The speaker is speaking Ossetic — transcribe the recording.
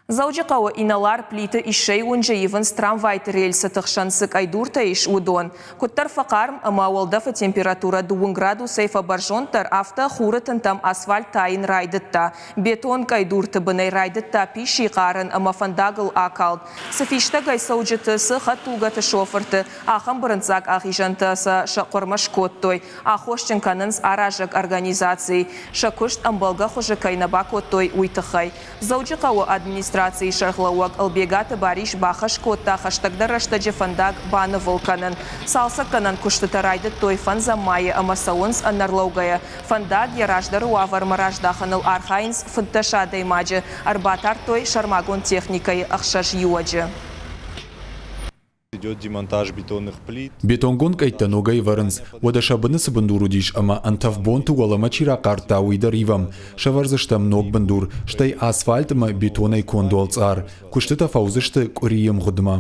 Дзӕуджыхъӕуы инӕлар Плиты Иссӕйы уынджы ивынц трамвайты рельсыты хсӕн цы къӕйдуртӕ ис, уыдон. Куыддӕр фӕхъарм ӕмӕ уӕлдӕфы температурӕ дыууын градусӕй фӕбӕрзонддӕр, афтӕ хуры тынтӕм асфальт тайын райдыдта. Бетон къӕйдурты бынӕй райдыдта писи хъарын ӕмӕ фӕндагыл акалд. Цы фистӕгӕй цӕуджыты, цы хӕдтулгӕты шофырты, ахӕм бырынцъаг ахизӕнтӕ сӕ сӕ хъуырмӕ скодтой. Аххосджын кӕнынц аразӕг организацийы, сӕ куыст ӕмбӕлгӕ хуызы кӕй нӕ бакодтой, уый тыххӕй. Дзӕуджыхъӕуы администрацийы сӕргълӕууӕг Ӕлбегаты Барис бахӕс кодта хӕстӕгдӕр рӕстӕджы фӕндаг банывыл кӕнын. Цалцӕггӕнӕн куыстытӕ райдыдтой фӕндзӕм майы ӕмӕ цӕуынц ӕнӕрлӕугӕйӕ. Фӕндаг йӕ раздӕры уавӕрмӕ раздахыныл архайынц 15 адӕймаджы, ӕрбатардтой сӕрмагонд техникӕйы ӕхсӕз иуӕджы. Идет демонтаж бетонных плит. Бетонгонд къӕйттӕ ногӕй ӕвӕрынц, уӕдӕ сӕ быны цы бындур уыдис ӕмӕ ӕнтӕф бонты уӕлӕмӕ чи рахъардта, уый дӕр ивӕм. Сӕвӕрдзыстӕм ног бындур, стӕй асфальт ӕмӕ бетонӕй конд уӕлцъар. Куыстытӕ фӕуыдзысты къуырийы мгъуыдмӕ.